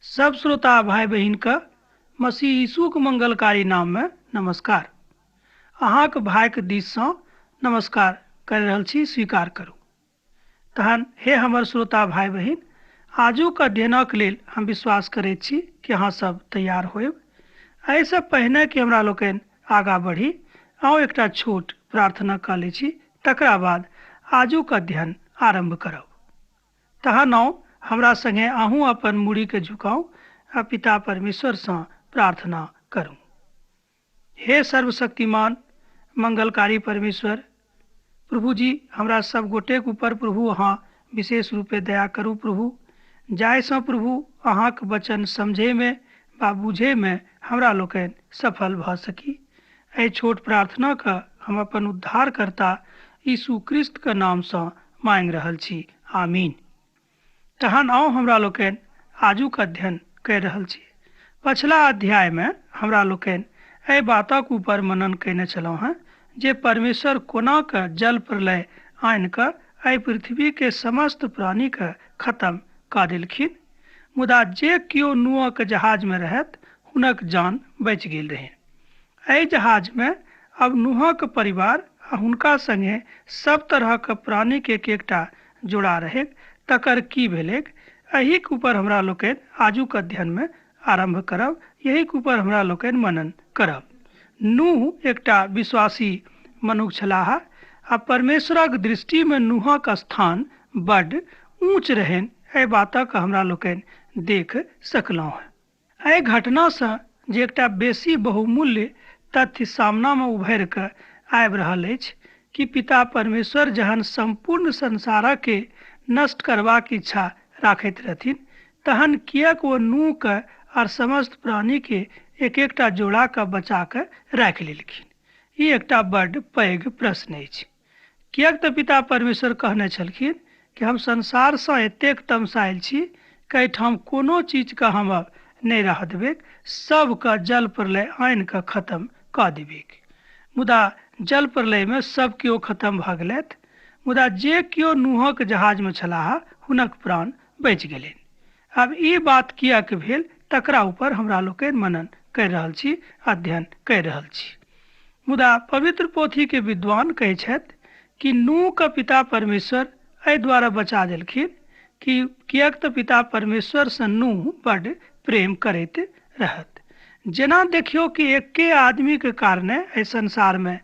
सब श्रोता भाई बहिन के मसीह यीशुक मंगलकारी नाम में नमस्कार। अहाँक भाईके दिससँ नमस्कार कर रहल छी, स्वीकार करू। तहन हे हमर श्रोता भाई बहिन, आजुक अध्ययनक लेल हम विश्वास करैत छी कि अहाँ सब तैयार होयब। एहिसँ पहिने कि हमरा लोकनि आगाँ बढ़ी, आउ एकटा छोट प्रार्थना कऽ लै छी, तकरा बाद आजुक अध्ययन आरम्भ करब। तहन आउ हमरा संगे अहूँ अपन मूड़ीके झुकाउ आ पिता परमेश्वरसँ प्रार्थना करू। हे सर्वशक्तिमान मंगलकारी परमेश्वर प्रभु जी, हमरा सब गोटेक ऊपर प्रभु अहाँ विशेष रूपे दया करू प्रभु, जाहिसँ प्रभु अहाँक वचन समझैमे वा बुझैमे हमरा लोकनि सफल भऽ सकी। एहि छोट प्रार्थनाके हम अपन उद्धारकर्ता यीशु क्रिस्तके नामसँ मांगि रहल छी, आमीन। तहन आउ हमरा लोकनि आजुक अध्ययन करि रहल छी। पछिला अध्यायमे हमरा लोकनि एहि बातक ऊपर मनन कयने छलहुँ हेँ जे परमेश्वर कोना कऽ जल प्रलय आनि कऽ एहि पृथ्वीके समस्त प्राणीके खत्म कऽ देलखिन, मुदा जे केओ नूआके जहाजमे रहत हुनक जान बचि गेल रहनि। एहि जहाजमे अब नूहक परिवार आ हुनका संगे सब तरहक प्राणीके एक एकटा जोड़ा रहै, तकर की भेलैक एहिक ऊपर हमरा लोकनि आजुक अध्ययनमे आरम्भ करब, यहीके ऊपर हमरा लोकनि मनन करब। नूह एकटा विश्वासी मनुख छलाह आ परमेश्वरक दृष्टिमे नूहक स्थान बड्ड ऊँच रहनि, एहि बातक हमरा लोकनि देख सकलहुँ हेँ। एहि घटनासँ जे एकटा बेसी बहुमूल्य तथ्य सामनामे उभरि कऽ आबि रहल अछि कि पिता परमेश्वर जहन सम्पूर्ण संसारके नष्ट करबाक इच्छा राखैत रहथिन तहन किएक ओ नूहके आर समस्त प्राणीके एक एकटा जोड़ाके बचा कऽ राखि लेलखिन? ई एकटा बड्ड पैघ प्रश्न अछि। किएक तऽ पिता परमेश्वर कहने छलखिन कि हम संसारसँ एतेक तमसायल छी कि एहिठाम कोनो चीजके हम अब नहि रहऽ देबै, सबके जल प्रलय आनि कऽ खत्म कऽ देबै। मुदा जल प्रलयमे सब केओ खत्म भऽ गेलथि, मुदा जे केओ नूहक जहाजमे छलाह हुनक प्राण बचि गेलनि। आब ई बात किएक भेल तकरा ऊपर हमरा लोकनि मनन करि रहल छी, अध्ययन करि रहल छी। मुदा पवित्र पोथीके विद्वान कहै छथि कि नूहके पिता परमेश्वर एहि द्वारा बचा देलखिन कि किएक तऽ पिता परमेश्वरसँ नूह बड्ड प्रेम करैत रहत। जेना देखियौ कि एके आदमीके कारणे एहि संसारमे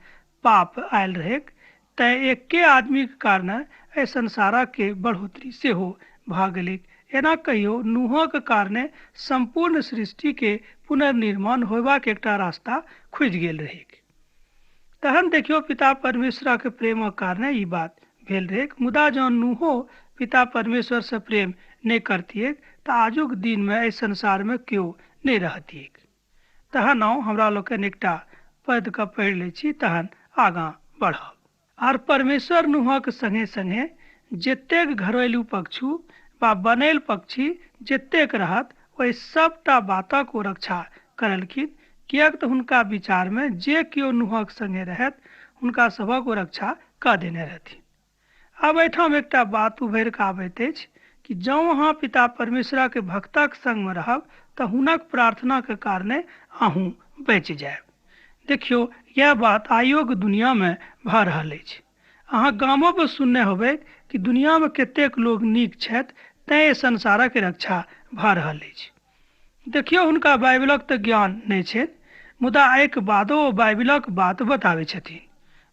पाप आयल रहैक, तैँ एके आदमीके कारणे एहि संसारके बढ़ोतरी सेहो भऽ गेलैक। एना कहियौ नूहक कारणे सम्पूर्ण सृष्टिके पुनर्निर्माण होयबाक एकटा रास्ता खुजि गेल रहैक। तहन देखियौ पिता परमेश्वरक प्रेमक कारणे ई बात भेल रहैक। मुदा जँ नूहो पिता परमेश्वरसँ प्रेम नहि करतियै तऽ आजुक दिनमे एहि संसारमे केओ नहि रहतियै। तहन आउ हमरा लोकनि एकटा पदके पढ़ि लै छी, तहन आगाँ बढ़ब। आर परमेश्वर नूहक संगे संगे जतेक घरेलू पक्षी वा बनैल पक्षी जतेक रहत ओहि सबटा बातक ओ रक्षा करलखिन, किएक तऽ हुनका विचारमे जे केओ नूहक संगे रहत हुनका सभक ओ रक्षा कऽ देने रहथिन। आब एहिठाम एकटा बात उभरि कऽ आबैत अछि कि जँ अहाँ पिता परमेश्वरक भक्तक संगमे रहब तऽ हुनक प्रार्थनाके कारणे अहूँ बचि जायब। देखियौ इएह बात आइयोक दुनियामे भऽ रहल अछि। अहाँ गामो पर सुनने होबै कि दुनियामे कतेक लोक नीक छथि तैँ एहि संसारक रक्षा भऽ रहल अछि। देखियौ हुनका बाइबिलक तऽ ज्ञान नहि छनि, मुदा एहिके बादो ओ बाइबिलक बात बताबै छथिन।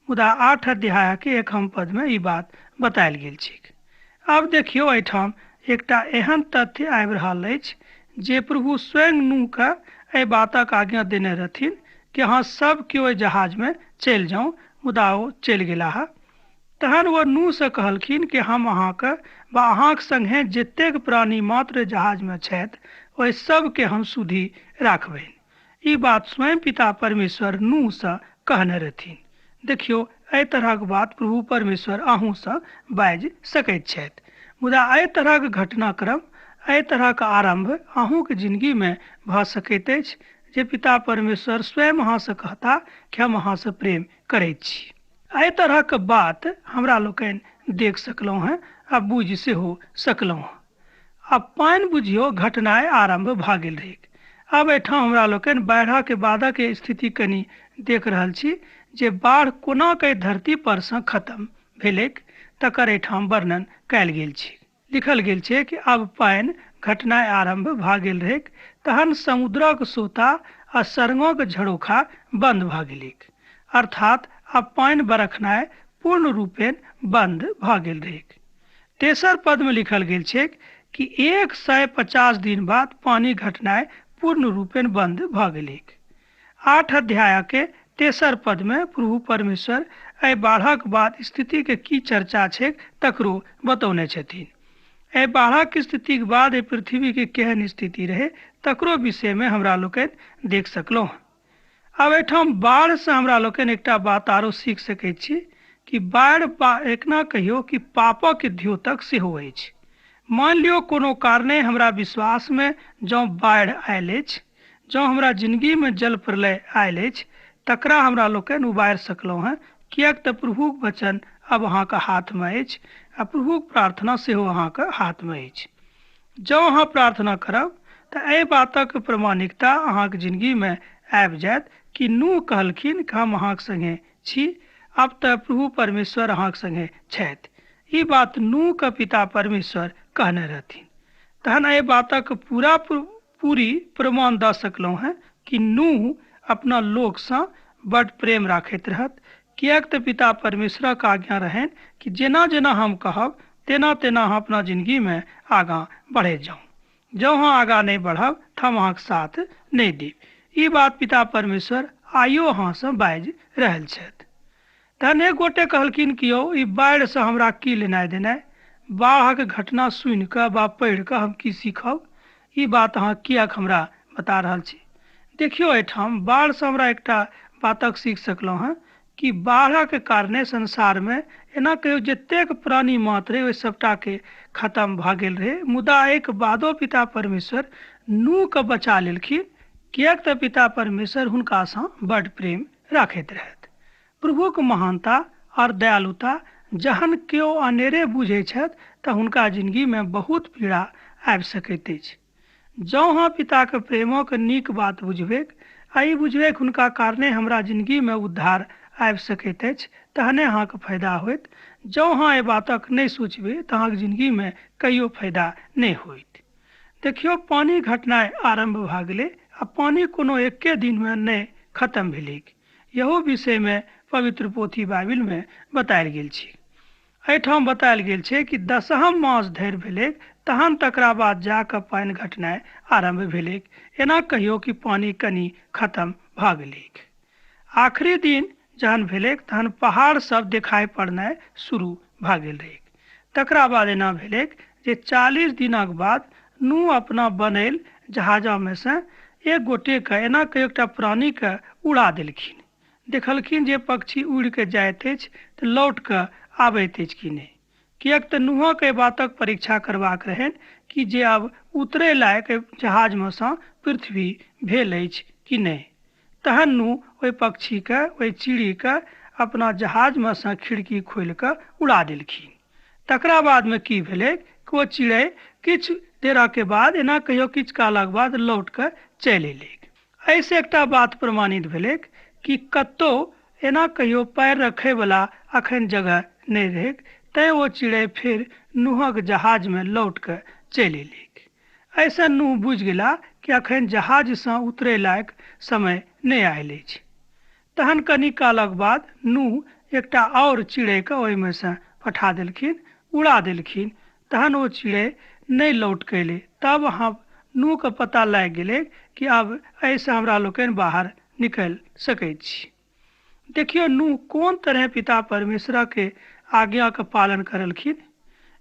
मुदा 8 अध्यायके 1 पदमे ई बात बतायल गेल छैक। आब देखियौ एहिठाम एकटा एहन तथ्य आबि रहल अछि जे प्रभु स्वयं नूहके एहि बातक आज्ञा देने रहथिन कि अहाँ सब केओ एहि जहाजमे चलि जाउ, मुदा ओ चलि गेलाह। तहन ओ नूहसँ कहलखिन कि हम अहाँके वा अहाँक संगे जतेक प्राणी मात्र जहाजमे छथि ओहि सबके हम सुधि राखबनि। ई बात स्वयं पिता परमेश्वर नूहसँ कहने रहथिन। देखियौ एहि तरहक बात प्रभु परमेश्वर अहूँसँ बाजि सकैत छथि, मुदा एहि तरहक घटनाक्रम, एहि तरहक आरम्भ अहूँके जिंदगीमे भऽ सकैत अछि जे पिता परमेश्वर स्वयं अहाँसँ कहता कि हम अहाँसँ प्रेम करैत छी। एहि तरहक बात हमरा लोकनि देख सकलहुँ हेँ आ बुझि सेहो सकलहुँ हेँ। आ पानि बुझियौ घटनाइ आरम्भ भऽ गेल रहैक। आब एहिठाम हमरा लोकनि बाढ़िक बादक स्थिति कनि देख रहल छी जे बाढ़ि कोना कऽ धरती परसँ खत्म भेलैक तकर एहिठाम वर्णन कयल गेल छै। लिखल गेल छै कि आब पानि घटनाइ आरम्भ भऽ गेल रहैक, तहन समुद्रक सोता आ सरंगक झरोखा बन्द भऽ गेलैक। अर्थात आब पानि बरखनाइ पूर्ण रूपेण बन्द भऽ गेल रहैक। तेसर पदमे लिखल गेल छैक कि 150 दिन बाद पानि घटनाइ पूर्ण रूपेण बन्द भऽ गेलैक। 8 अध्यायके तेसर पदमे प्रभु परमेश्वर एहि बाढ़क बाद स्थितिके की चर्चा छैक तकरो बतौने छथिन। एहि बाढ़क स्थितिके बाद एहि पृथ्वीके केहन स्थिति रहै तकरो विषयमे हमरा लोकनि देख सकलहुँ। आब एहिठाम बाढ़िसँ हमरा लोकनि एकटा बात आरो सीख सकैत छी कि बाढ़ि एकना कहियौ कि पापक द्योतक सेहो अछि। मान लियौ कोनो कारणे हमरा विश्वासमे जँ बाढ़ि आयल अछि, जँ हमरा जिंदगीमे जल प्रलय आयल अछि, तकरा हमरा लोकनि उबारि सकलहुँ हेँ, किएक तऽ प्रभुक वचन अब अहाँके हाथमे अछि आ प्रभुक प्रार्थना सेहो अहाँके हाथमे अछि। जँ अहाँ प्रार्थना करब तऽ एहि बातक प्रमाणिकता अहाँके जिंदगीमे आबि जायत कि नूह कहलखिन कि हम अहाँके संगे छी, आब तऽ प्रभु परमेश्वर अहाँके संगे छथि। ई बात नूहके पिता परमेश्वर कहने रहथिन। तहन एहि बातक पूरा पूरी प्रमाण दऽ सकलहुँ हेँ कि नूह अपना लोकसँ बड प्रेम राखैत रहत, किएक तऽ पिता परमेश्वरक आज्ञा रहनि कि जेना जेना हम कहब तेना तेना अहाँ अपना जिंदगीमे आगाँ बढ़ैत जाउ। जँ अहाँ आगाँ नहि बढ़ब तऽ हम अहाँके साथ नहि देब। ई बात पिता परमेश्वर आइयो अहाँसँ बाजि रहल छथि। तहन एक गोटे कहलखिन कि यौ ई बाढ़िसँ हमरा की लेनाइ देनाइ, बाढ़िक घटना सुनि कऽ वा पढ़ि कऽ हम की सीखब, ई बात अहाँ किएक हमरा बता रहल छी। देखियौ एहिठाम बाढ़िसँ हमरा एकटा बातक सीख सकलहुँ हेँ कि बाढ़िक कारणे संसारमे एना कहियौ जतेक प्राणी मात्र रहै ओहि सभटाके खत्म भऽ गेल रहै, मुदा एहिके बादो पिता परमेश्वर नूहके बचा लेलखिन, किएक तऽ पिता परमेश्वर हुनकासँ बड प्रेम राखैत रहथि। प्रभुक महानता और दयालुता जहन केओ अनेरे बुझै छथि तऽ हुनका जिंदगीमे बहुत पीड़ा आबि सकैत अछि। जँ अहाँ पिताके प्रेमक नीक बात बुझबैक आ ई बुझबैक हुनका कारणे हमरा जिंदगीमे उद्धार आबि सकैत अछि, तहने अहाँके फायदा होयत। जँ अहाँ एहि बातक नहि सोचबै तऽ अहाँके जिंदगीमे कहियो फायदा नहि होयत। देखियौ पानि घटनाइ आरम्भ भऽ गेलै आ पानि कोनो एके दिनमे नहि खत्म भेलैक। इहो विषयमे पवित्र पोथी बाइबिलमे बतायल गेल छै। एहिठाम बतायल गेल छै कि 10म मास धरि भेलैक, तहन तकरा बाद जाकऽ पानि घटनाइ आरम्भ भेलैक। एना कहियौ कि पानि कनि खत्म भऽ गेलैक। आखिरी दिन जहन भेलैक तहन पहाड़ सब देखाइ पड़नाइ शुरू भऽ गेल रहैक। तकरा बाद एना भेलैक जे 40 दिनक बाद नूह अपना बनैल जहाजमे सँ एक गोटेके एना कहियौ एकटा प्राणीके उड़ा देलखिन। देखलखिन जे पक्षी उड़ि कऽ जाइत अछि तऽ लौट कऽ आबैत अछि कि नहि, किएक तऽ नूहक एहि बातक परीक्षा करबाक रहनि कि जे आब उतरै लायक जहाजमे सँ पृथ्वी भेल अछि कि नहि। तहन नूह ओहि पक्षीके, ओहि चिड़ीके अपना जहाजमे सँ खिड़की खोलि कऽ उड़ा देलखिन। तकरा बादमे की भेलै कि ओ चिड़ै किछु देरके बाद एना कहियौ किछु कालक बाद लौट कऽ चलि अयलैक। एहिसँ एकटा बात प्रमाणित भेलैक कि कतहु एना कहियौ पैर रखैवला अखन जगह नहि रहैक, तैँ ओ चिड़ै फेर नूहक जहाजमे लौट कऽ चलि अयलैक। एहिसँ नूह बुझि गेला कि अखन जहाजसँ उतरै लायक समय नहि आयल अछि। तहन कनि कालक बाद नूह एकटा आओर चिड़ैके ओहिमे सँ पठा देलखिन, उड़ा देलखिन। तहन ओ चिड़ै नहि लौट कऽ अयलै। तब अहाँ नूहके पता लागि गेलै कि आब एहिसँ हमरा लोकनि बाहर निकलि सकैत छी। देखियौ नूह कोन तरहे पिता परमेश्वरके आज्ञाके पालन करलखिन।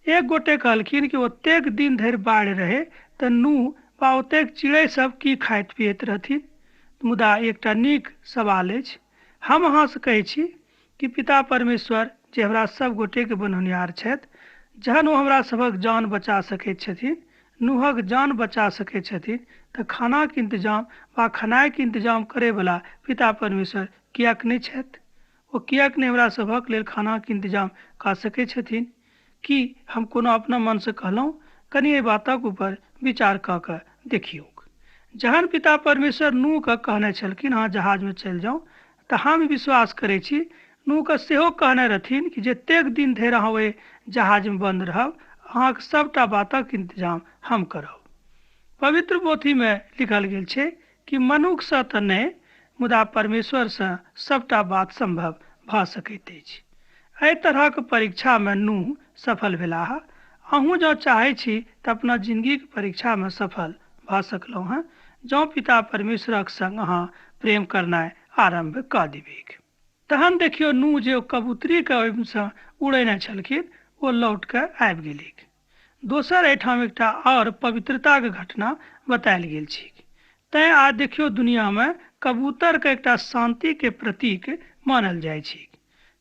एक गोटे कहलखिन कि ओतेक दिन धरि बाढ़ि रहै तऽ नूह वा ओतेक चिड़ै सब की खाइत पियैत रहथिन। मुदा एकटा नीक सवाल अछि। हम अहाँसँ कहै छी कि पिता परमेश्वर जे हमरा सब गोटेके बनौनिहार छथि, जहन ओ हमरा सभक जान बचा सकैत छथिन, नूहक जान बचा सकैत छथिन, तऽ खानाके इंतजाम वा खेनाइके इंतजाम करैवला पिता परमेश्वर किएक नहि छथि? ओ किएक नहि हमरा सभक लेल खानाके इंतजाम कऽ सकैत छथिन? की हम कोनो अपना मनसँ कहलहुँ कनि एहि बातक ऊपर विचार कऽ कऽ देखियौक। जहन पिता परमेश्वर नूहके कहने छलखिन अहाँ जहाजमे चलि जाउ, तऽ हम विश्वास करै छी नूहके सेहो कहने रहथिन कि जतेक दिन धरि अहाँ ओहि जहाजमे बन्द रहब अहाँके सबटा बातक इंतजाम हम करब। पवित्र पोथीमे लिखल गेल छै कि मनुखसँ तऽ नहि, मुदा परमेश्वरसँ सबटा बात सम्भव भऽ सकैत अछि। एहि तरहक परीक्षामे नूह सफल भेलाह। अहूँ जँ चाहै छी तऽ अपना जिंदगीक परीक्षामे सफल भऽ सकलहुँ हँ, जँ पिता परमेश्वरक संग अहाँ प्रेम करनाइ आरम्भ कऽ देबैक। तहन देखियौ नूह जे कबूतरीके ओहिसँ उड़ेने छलखिन ओ लौट कऽ आबि गेलैक। दोसर एहिठाम एकटा आओर पवित्रताक घटना बतायल गेल छै। तैं आ देखियौ दुनियामे कबूतरके एकटा शान्तिके प्रतीक मानल जाइ छै।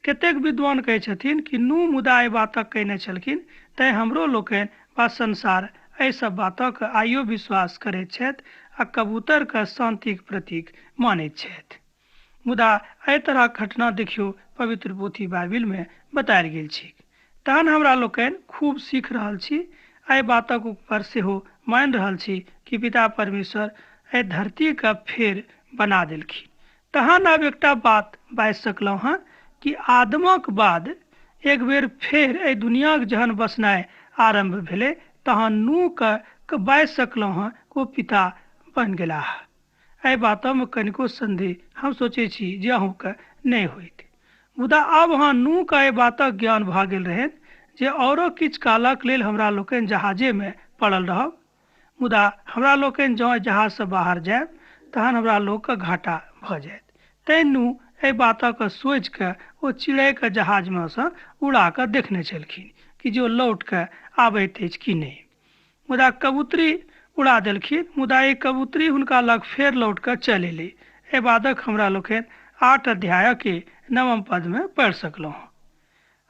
कतेक विद्वान कहै छथिन कि नूह मुदा एहि बातक कहने छलखिन, तैं हमरो लोकनि वा संसार एहि सब बातक आइयो विश्वास करैत छथि आ कबूतरके शान्तिक प्रतीक मानैत छथि। मुदा एहि तरहक घटना देखियौ पवित्र पोथी बाइबिलमे बतायल गेल छै। तहन हमरा लोकनि खूब सीख रहल छी, एहि बातक ऊपर सेहो मानि रहल छी कि पिता परमेश्वर एहि धरतीके फेर बना देलखिन। तहन आब एकटा बात बाजि सकलहुँ हँ कि आदमक बाद एक बेर फेर एहि दुनियाक जहन बसनाइ आरम्भ भेलै तहन नूहके बाजि सकलहुँ हँ ओ पिता बनि गेलाह। एहि बातमे कनिको संदेह हम सोचै छी जे अहूँके नहि होइत। मुदा आब अहाँ नूहके एहि बातक ज्ञान भऽ गेल रहनि जे औरो किछु कालक लेल हमरा लोकनि जहाजेमे पड़ल रहब, मुदा हमरा लोकनि जँ जहाजसँ बाहर जायब तहन हमरा लोकके घाटा भऽ जायत। तैं नूह एहि बातक सोचि कऽ ओ चिड़ैके जहाजमे सँ उड़ा कऽ देखने छलखिन कि जे ओ लौट कऽ आबैत अछि कि नहि। मुदा कबूतरी उड़ा देलखिन, मुदा ई कबूतरी हुनका लग फेर लौट कऽ चलि एलै। एहि बातक हमरा लोकनि 8 अध्यायके 9 पदमे पढ़ि सकलहुँ।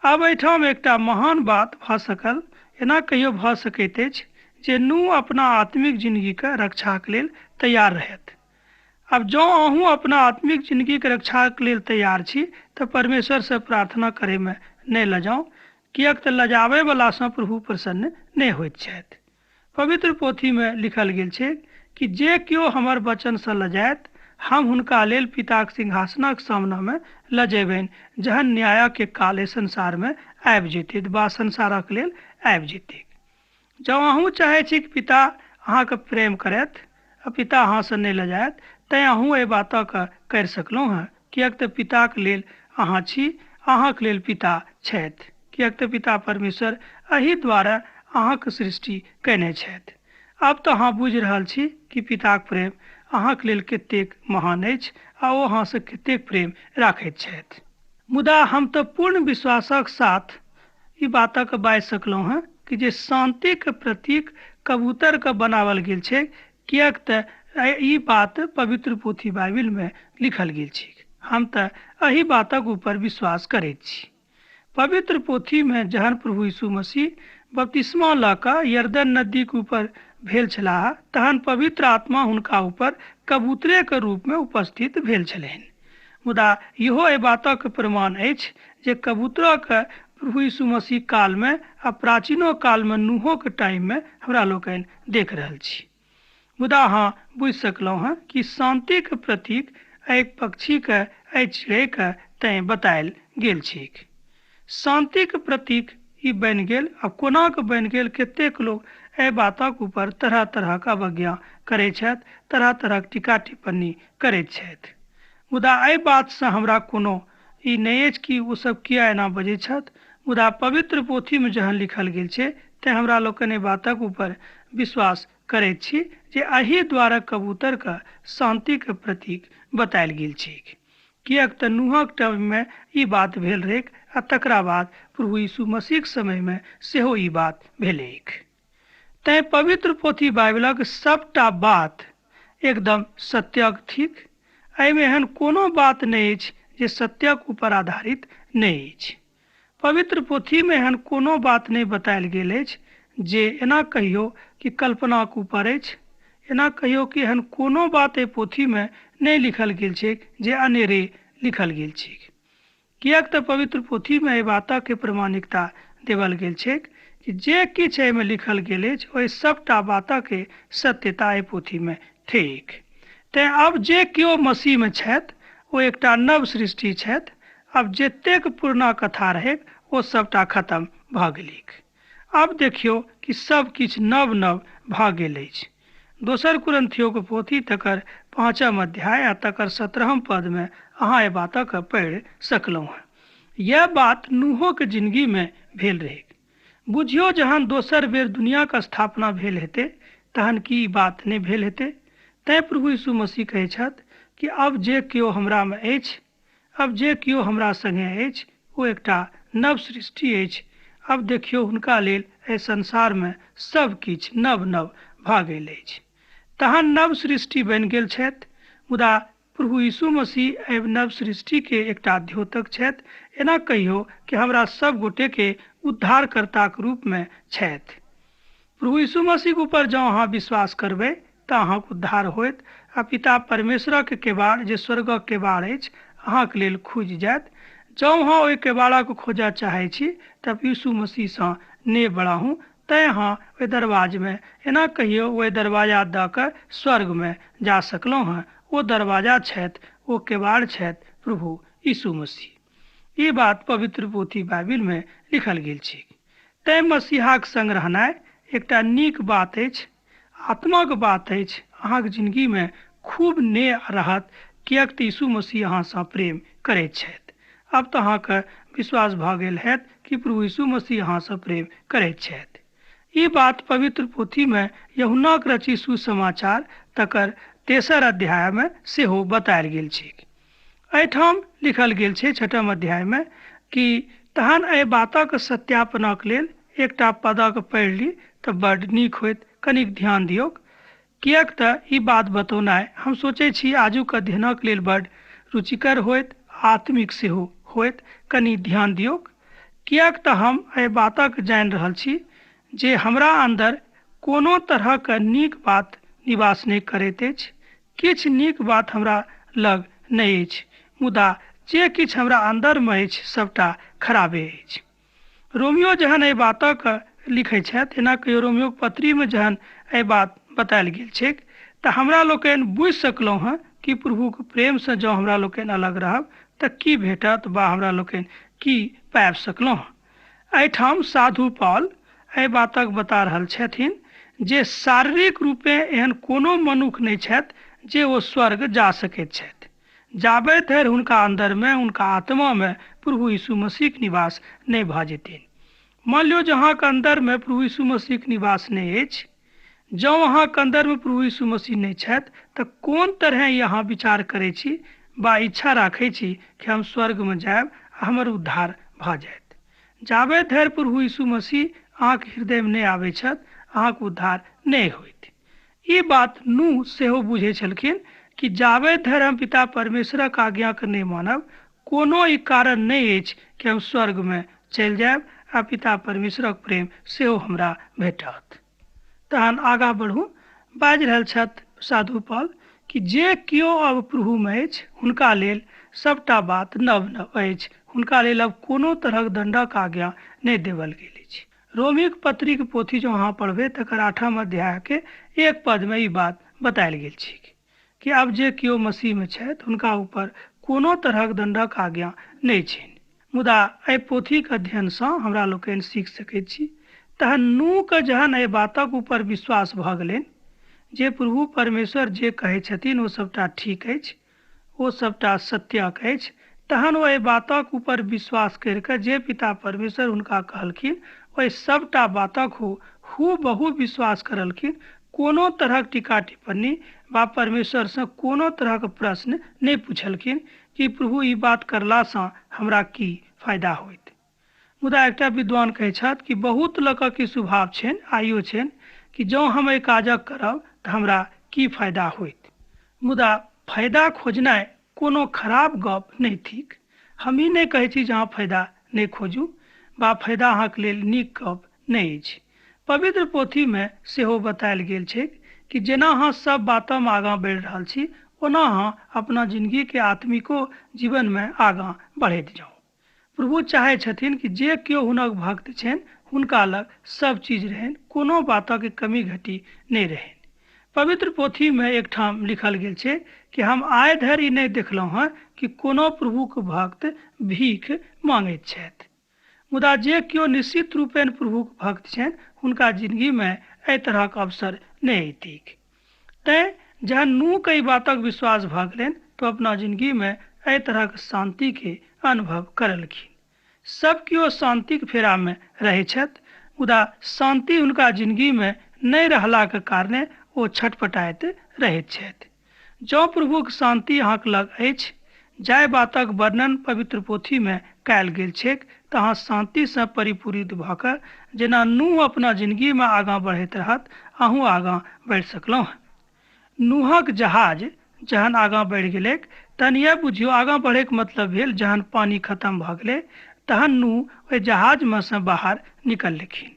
आब एहिठाम एकटा महान बात भऽ सकल, एना कहियो भऽ सकैत अछि जे नूह अपना आत्मिक जिंदगीके रक्षाक लेल तैयार रहथि। आब जँ अहूँ अपना आत्मिक जिंदगीके रक्षाक लेल तैयार छी तऽ परमेश्वरसँ प्रार्थना करैमे नहि लजाउ, किएक तऽ लजाबैवलासँ प्रभु प्रसन्न नहि होइत छथि। पवित्र पोथीमे लिखल गेल छै कि जे केओ हमर वचनसँ लजायत हम हुनका लेल पिताक सिंहासनक सामनामे लजेबनि, जहन न्यायके काल एहि संसारमे आबि जेतै वा संसारक लेल आबि जेतै। जँ अहूँ चाहै छी कि पिता अहाँके प्रेम करथि आ पिता अहाँसँ नहि लजायत, तैं अहूँ एहि बातक करि सकलहुँ हँ, किएक तऽ पिताक लेल अहाँ छी, अहाँके लेल पिता छथि, किएक तऽ पिता परमेश्वर एहि द्वारा अहाँके सृष्टि कयने छथि। आब तऽ अहाँ बुझि रहल छी कि पिताक प्रेम अहाँके लेल कतेक महान अछि आ ओ अहाँसँ कतेक प्रेम राखैत छथि। मुदा हम तऽ पूर्ण विश्वासक साथ ई बातक बाजि सकलहुँ हँ कि जे शान्तिके प्रतीक कबूतरके बनावल गेल छै, किएक तऽ ई बात पवित्र पोथी बाइबिलमे लिखल गेल छै। हम तऽ एहि बातक ऊपर विश्वास करैत छी। पवित्र पोथीमे जहन प्रभु यीशु मसीह बपतिस्मा लऽ कऽ यरदन नदीके ऊपर भेल छलाह तहन पवित्र आत्मा हुनका ऊपर कबूतरेके रूपमे उपस्थित भेल छलनि। मुदा इहो एहि बातक प्रमाण अछि जे कबूतरके प्रभु यीशु मसीह कालमे आ प्राचीनो कालमे नूहोके टाइममे हमरा लोकनि देख रहल छी। मुदा अहाँ बुझि सकलहुँ हँ कि शान्तिके प्रतीक एहि पक्षीके एहि चिड़ैके तैं बतायल गेल छैक। शान्तिके प्रतीक ई बनि गेल। आब कोना कऽ बनि गेल, कतेक लोक एहि बातक ऊपर तरह तरहक अवज्ञा करैत छथि, तरह तरहक टीका टिप्पणी करैत छथि। मुदा एहि बातसँ हमरा कोनो ई नहि अछि कि ओ सब किया एना बजै छथि, मुदा पवित्र पोथीमे जहन लिखल गेल छै तैं हमरा लोकनि एहि बातक ऊपर विश्वास करैत छी जे एहि द्वारा कबूतरके शान्तिके प्रतीक बतायल गेल छैक, किएक तऽ नूहक टाइममे ई बात भेल रहैक आ तकरा बाद प्रभु यीशु मसीहक समयमे सेहो ई बात भेलैक। तैं पवित्र पोथी बाइबिलक सबटा बात एकदम सत्यक थिक। एहिमे एहन कोनो बात नहि अछि जे सत्यक ऊपर आधारित नहि अछि। पवित्र पोथीमे एहन कोनो बात नहि बतायल गेल अछि जे एना कहियो कि कल्पनाक ऊपर अछि, एना कहियो कि एहन कोनो बात एहि पोथीमे नहि लिखल गेल छैक जे अनेरे लिखल गेल छैक, किएक तऽ पवित्र पोथीमे एहि बातके प्रमाणिकता देवल गेल छैक कि जे किछु एहिमे लिखल गेल अछि ओहि सभटा बातके सत्यता एहि पोथीमे थिक। तेँ आब जे केओ मसीहमे छथि ओ एकटा नव सृष्टि छथि। आब जतेक पुरना कथा रहैक ओ सभटा खतम भऽ गेलैक। आब देखियौ कि सब किछु नव नव भऽ गेल अछि। दोसर कुरिन्थियोके पोथी तकर 5 अध्याय आ तकर 17 पदमे अहाँ एहि बातक पढ़ि सकलहुँ हेँ। यैह बात नूहोके जिनगीमे भेल रहैक। बुझियौ जहन दोसर बेर दुनियाके स्थापना भेल हेतै तहन की ई बात नहि भेल हेतै? तैँ प्रभु यीशु मसीह कहै छथि कि अब जे केओ हमरामे अछि, अब जे केओ हमरा संगे अछि, ओ एकटा नव सृष्टि अछि। अब देखियौ हुनका लेल एहि संसारमे सब किछु नव नव भऽ गेल अछि। तहन नव सृष्टि बनि गेल छथि। मुदा प्रभु यीशु मसीह एहि नव सृष्टिके एकटा द्योतक छथि। एना कहियौ कि हमरा सब गोटेके उद्धारकर्ताक रूपमे छथि। प्रभु यीशु मसीहके ऊपर जँ अहाँ विश्वास करबै तऽ अहाँके उद्धार होयत आ पिता परमेश्वरक केबाड़ जे स्वर्गक केबाड़ अछि अहाँके लेल खुजि जायत। जँ अहाँ ओहि केबाड़क खोजऽ चाहै छी तब यीशु मसीहसँ ने बढ़ाहू, तैँ अहाँ ओहि दरवाजमे एना कहियौ ओहि दरवाजा दऽ कऽ स्वर्गमे जा सकलहुँ हेँ। ओ दरवाजा छथि, ओ केबाड़ छथि प्रभु यीशु मसीह। ई बात पवित्र पोथी बाइबिलमे लिखल गेल छै। तैँ मसीहाक संग रहनाइ एकटा नीक बात अछि, आत्माक बात अछि। अहाँके जिनगीमे खूब ने रहत, किएक तऽ यीशु मसीह अहाँसँ प्रेम करैत छथि। आब तऽ अहाँके विश्वास भऽ गेल हैत कि प्रभु यीशु मसीह अहाँसँ प्रेम करैत छथि। ई बात पवित्र पोथीमे यूहन्नाक रचित सुसमाचार तकर 3 अध्यायमे सेहो बतायल गेल छै। एहिठाम लिखल गेल छै 6 अध्यायमे कि तहन एहि बातक सत्यापनक लेल एकटा पदक पढ़ि ली तऽ बड्ड नीक होइत। कनिक ध्यान दियौक, किएक तऽ ई बात बतौनाइ हम सोचै छी आजुक अध्ययनक लेल बड्ड रुचिकर होइत, आत्मिक सेहो होइत। कनि ध्यान दियौक, किएक तऽ हम एहि बातक जानि रहल छी जे हमरा अन्दर कोनो तरहक नीक बात निवास नहि करैत अछि। किछु नीक बात हमरा लग नहि अछि, मुदा जे किछु हमरा अन्दरमे अछि सबटा खराबे अछि। रोमियो जहन एहि बातक लिखै छथि, एना कहियो रोमियोके पत्रीमे जहन एहि बात बतायल गेल छैक तऽ हमरा लोकनि बुझि सकलहुँ हेँ कि प्रभुके प्रेमसँ जँ हमरा लोकनि अलग रहब तऽ की भेटत बा हमरा लोकनि की पाबि सकलहुँ हेँ। एहिठाम साधु पॉल एहि बातक बता रहल छथिन जे शारीरिक रूपे एहन कोनो मनुख नहि छथि जे ओ स्वर्ग जा सकैत छथि, जाबे धरि हुनका अन्दरमे, हुनका आत्मामे प्रभु यीशु मसीहक निवास नहि भऽ जेतनि। मान लियौ जे अहाँके अन्दरमे प्रभु यीशु मसीहक निवास नहि अछि, जँ अहाँके अन्दरमे प्रभु यीशु मसीह नहि छथि तऽ कोन तरहे ई अहाँ विचार करै छी बा इच्छा राखै छी कि हम स्वर्गमे जायब आ हमर उद्धार भऽ जायत? जाबे धरि प्रभु यीशु मसीह अहाँके हृदयमे नहि आबै छथि, अहाँके उद्धार नहि होइत। ई बात नूह सेहो बुझै छलखिन कि जाबे धरि हम पिता परमेश्वरक आज्ञाके नहि मानब, कोनो ई कारण नहि अछि कि हम स्वर्गमे चलि जायब आ पिता परमेश्वरक प्रेम सेहो हमरा भेटत। तहन आगाँ बढ़ू। बाजि रहल छथि साधु पॉल कि जे केओ अब प्रभुमे अछि हुनका लेल सबटा बात नव नव अछि। हुनका लेल अब कोनो तरहक दंडक आज्ञा नहि देवल गेल अछि। रोमीक पत्रीक पोथी जो अहाँ पढ़बै तकर 8 अध्यायके 1 पदमे ई बात बतायल गेल छै कि आब जे केओ मसीहमे छथि हुनका ऊपर कोनो तरहक दंडक आज्ञा नहि छनि। मुदा एहि पोथीक अध्ययनसँ हमरा लोकनि सीख सकैत छी। तहन नूहके जहन एहि बातक ऊपर विश्वास भऽ गेलनि जे प्रभु परमेश्वर जे कहै छथिन ओ सबटा ठीक अछि, ओ सबटा सत्यक अछि, तहन ओ एहि बातक ऊपर विश्वास करिके जे पिता परमेश्वर हुनका कहलखिन ओहि सबटा बातक हूबहू विश्वास करलखिन। कोनो तरहक टीका टिप्पणी बा परमेश्वरसँ कोनो तरहक प्रश्न नहि पुछलखिन कि प्रभु ई बात करलासँ हमरा की फायदा होइत। मुदा एकटा विद्वान कहै छथि कि बहुत लोकक ई स्वभाव छनि, आइयो छनि, कि जँ हम एहि काजक करब तऽ हमरा की फायदा होइत। मुदा फायदा खोजनाइ कोनो खराब गप नहि थिक। हम ई नहि कहै छी जे अहाँ फायदा नहि खोजू बा फायदा अहाँके लेल नीक गप नहि अछि। पवित्र पोथीमे सेहो बतायल गेल छै कि जेना अहाँ सब बातमे आगाँ बढ़ि रहल छी ओना अहाँ अपना जिनगीके आत्मिको जीवनमे आगाँ बढ़ैत जाउ। प्रभु चाहै छथिन कि जे केओ हुनक भक्त छनि हुनका लग सब चीज रहनि, कोनो बातक कमी घटी नहि रहनि। पवित्र पोथीमे एकठाम लिखल गेल छै कि हम आइ धरि नहि देखलहुँ हँ कि कोनो प्रभुक भक्त भीख मांगैत छथि। मुदा जे केओ निश्चित रूपेण प्रभुक भक्त छनि हुनका जिंदगीमे एहि तरहक अवसर नहि अयतैक। तैँ जहन नूहके ई बातक विश्वास भऽ गेलनि तऽ अपना जिंदगीमे एहि तरहक शान्तिके अनुभव करलखिन। सब केओ शान्तिक फेरामे रहै छथि, मुदा शान्ति हुनका जिंदगीमे नहि रहलाक कारणे ओ छटपटाइत रहैत छथि। जँ प्रभुक शान्ति अहाँक लग अछि, जाहि बातक वर्णन पवित्र पोथीमे कयल गेल छैक, तऽ अहाँ शान्तिसँ परिपूरित भऽ कऽ जेना नूह अपना जिंदगीमे आगाँ बढ़ैत रहत, अहूँ आगाँ बढ़ि सकलहुँ। नूहक जहाज जहन आगाँ बढ़ि गेलैक तहन इएह बुझियौ, आगाँ बढ़ैके मतलब भेल जहन पानि खतम भऽ गेलै तहन नूह ओहि जहाजमे सँ बाहर निकललखिन।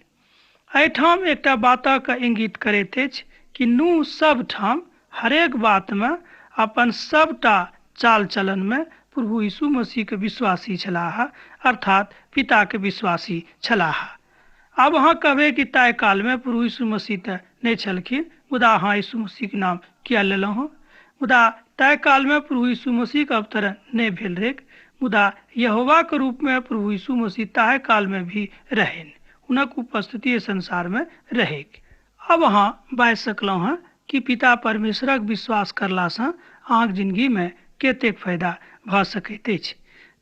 एहिठाम एकटा बातक इंगित करैत अछि कि नूह सब ठाम हरेक बातमे अपन सबटा चाल चलनमे प्रभु यीशु मसीहके विश्वासी छलाह, अर्थात पिताके विश्वासी छलाह। आब अहाँ कहबै कि ताहि कालमे प्रभु यीशु मसीह तऽ नहि छलखिन, मुदा अहाँ यीशु मसीहके नाम किया लेलहुँ हँ? मुदा ताहि कालमे प्रभु यीशु मसीहके अवतरण नहि भेल रहैक, मुदा यहोवाके रूपमे प्रभु यीशु मसीह ताहि कालमे भी रहनि, हुनक उपस्थिति संसारमे रहैक। अब अहाँ बाजि सकलहुँ हँ कि पिता परमेश्वरक विश्वास करलासँ अहाँक जिंदगीमे कतेक फायदा भऽ सकैत अछि।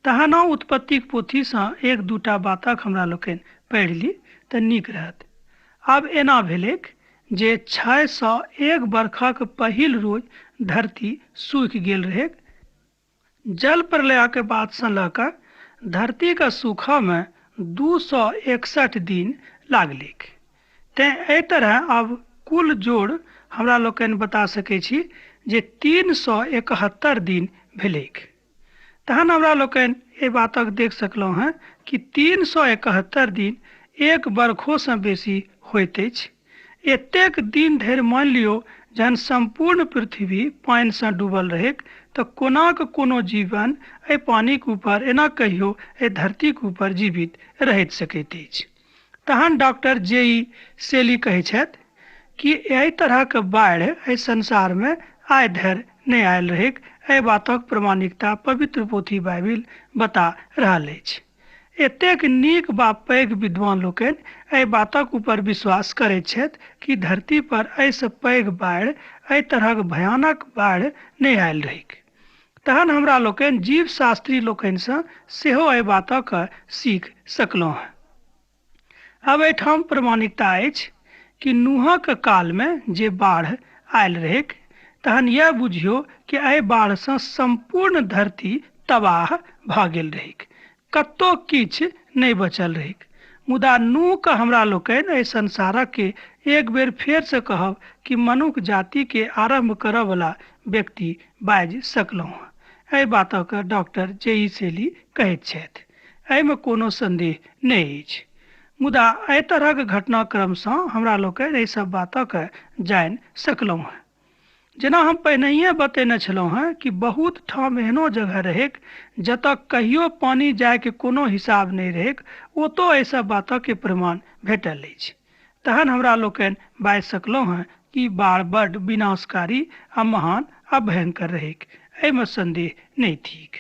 तहन उत्पत्तिक पोथीसँ एक दूटा बातक हमरा लोकनि पढ़ि ली तऽ नीक रहत। आब एना भेलैक जे 601 बरखक पहिल रोज धरती सूखि गेल रहैक। जल प्रलयके बादसँ लऽ कऽ धरतीके सूखऽमे 261 दिन लागलैक। तैँ एहि तरह आब कुल जोड़ हमरा लोकनि बता सकै छी जे 371 दिन भेलैक। तहन हमरा लोकनि एहि बातक देख सकलहुँ हँ कि 371 दिन एक बरखोसँ बेसी होइत अछि। एतेक दिन धरि मानि लियौ जहन सम्पूर्ण पृथ्वी पानिसँ डूबल रहैक तऽ कोनाक कोनो जीवन एहि पानिक ऊपर, एना कहियौ एहि धरतीक ऊपर जीवित रहैत सकैत अछि। तहन डॉक्टर जे ई सेली कहै छथि कि एहि तरहक बाढ़ि एहि संसारमे आइ धरि नहि आयल रहैक। एहि बातक प्रमाणिकता पवित्र पोथी बाइबिल बता रहल अछि। एतेक नीक बा पैघ विद्वान लोकनि एहि बातक ऊपर विश्वास करैत छथि कि धरती पर एहिसँ पैघ बाढ़ि, एहि तरहक भयानक बाढ़ि नहि आयल रहैक। तहन हमरा लोकनि जीवशास्त्री लोकनिसँ सेहो एहि बातक सीख सकलहुँ हँ। अब एहिठाम प्रमाणिकता अछि कि नूहक कालमे जे बाढ़ि आयल रहैक तहन इएह बुझियौ कि एहि बाढ़िसँ सम्पूर्ण धरती तबाह भऽ गेल रहैक, कतौ किछु नहि बचल रहैक। मुदा नूहके हमरा लोकनि एहि संसारक एक बेर फेरसँ कहब कि मनुख जातिके आरम्भ करऽवला व्यक्ति बाजि सकलहुँ हँ। एहि बातक डॉक्टर जे ई सेली कहैत छथि, एहिमे कोनो संदेह नहि अछि। मुदा एहि तरहक घटनाक्रमसँ हमरा लोकनि एहि सब बातक जानि सकलहुँ हँ। जेना हम पहिनहिए बतेने छलहुँ हँ कि बहुत ठाम एहनो जगह रहैक जतऽ कहियो पानि जायके कोनो हिसाब नहि रहैक, ओतऽ एहि सब बातक प्रमाण भेटल अछि। तहन हमरा लोकनि बाजि सकलहुँ हँ कि बाढ़ बड्ड विनाशकारी आ महान आ भयंकर रहैक, एहिमे संदेह नहि थिक।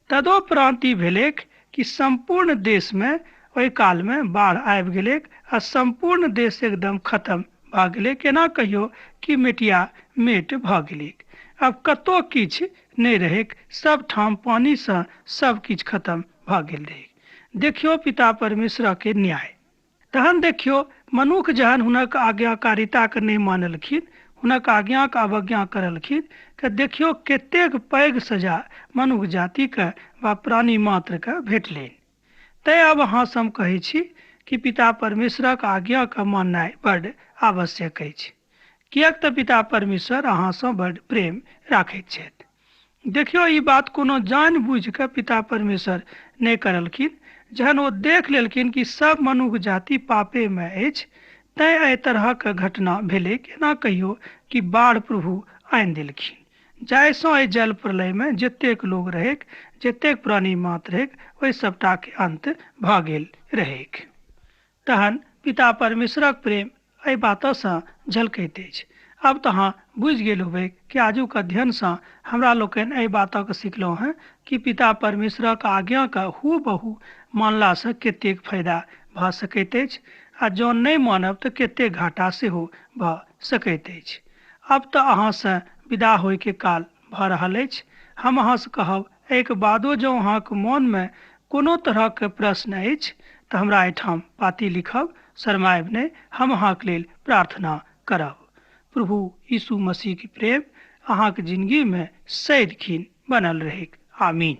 तदोपरांत ई भेलैक कि सम्पूर्ण देशमे ओहि कालमे बाढ़ि आबि गेलैक आ सम्पूर्ण देश एकदम खतम भऽ गेलैक। एना कहियौ कि मेटिया मेट भऽ गेलैक। आब कतौ किछु नहि रहैक, सब ठाम पानिसँ सब किछु खतम भऽ गेल रहैक। देखियौ पिता परमेश्वरके न्याय। तहन देखियौ मनुख जहन हुनक आज्ञाकारिताके नहि मानलखिन, हुनक आज्ञाके अवज्ञा करलखिन, तऽ देखियौ कतेक पैघ सजा मनुख जातिके वा प्राणी मात्रके भेटलनि। तैँ आब अहाँसँ हम कहै छी कि पिता परमेश्वरक आज्ञाके माननाइ बड्ड आवश्यक अछि, किएक तऽ पिता परमेश्वर अहाँसँ बड्ड प्रेम राखैत छथि। देखियौ ई बात कोनो जानि बुझि कऽ पिता परमेश्वर नहि करलखिन। जहन ओ देख लेलखिन कि सब मनुख जाति पापेमे अछि, तैँ एहि तरहक घटना भेलैक। एना कहियौ कि बाढ़ि प्रभु आनि देलखिन, जाहिसँ एहि जल प्रलयमे जतेक लोग रहैक, जतेक प्राणी मात्र रहैक, ओहि सबटाके अंत भऽ गेल रहैक। तहन पिता परमेश्वरक प्रेम एहि बातसँ झलकैत अछि। आब तऽ अहाँ बुझि गेल होबै कि आजुक अध्ययनसँ हमरा लोकनि एहि बातक सिखलहुँ हेँ कि पिता परमेश्वरक आज्ञाके हूबहू मानलासँ कतेक फायदा भऽ सकैत अछि आ जँ नहि मानब तऽ कतेक घाटा सेहो भऽ सकैत अछि। आब तऽ अहाँसँ विदा होइके काल भऽ रहल अछि। हम अहाँसँ कहब, एहिके बादो जँ अहाँक मोनमे कोनो तरहक प्रश्न अछि तऽ हमरा एहिठाम पाती लिखब, शरमायब नहि, हम अहाँक लेल प्रार्थना करब। प्रभु यीशु मसीहके प्रेम अहाँक जिंदगीमे सदिखिन बनल रहैक। आमीन।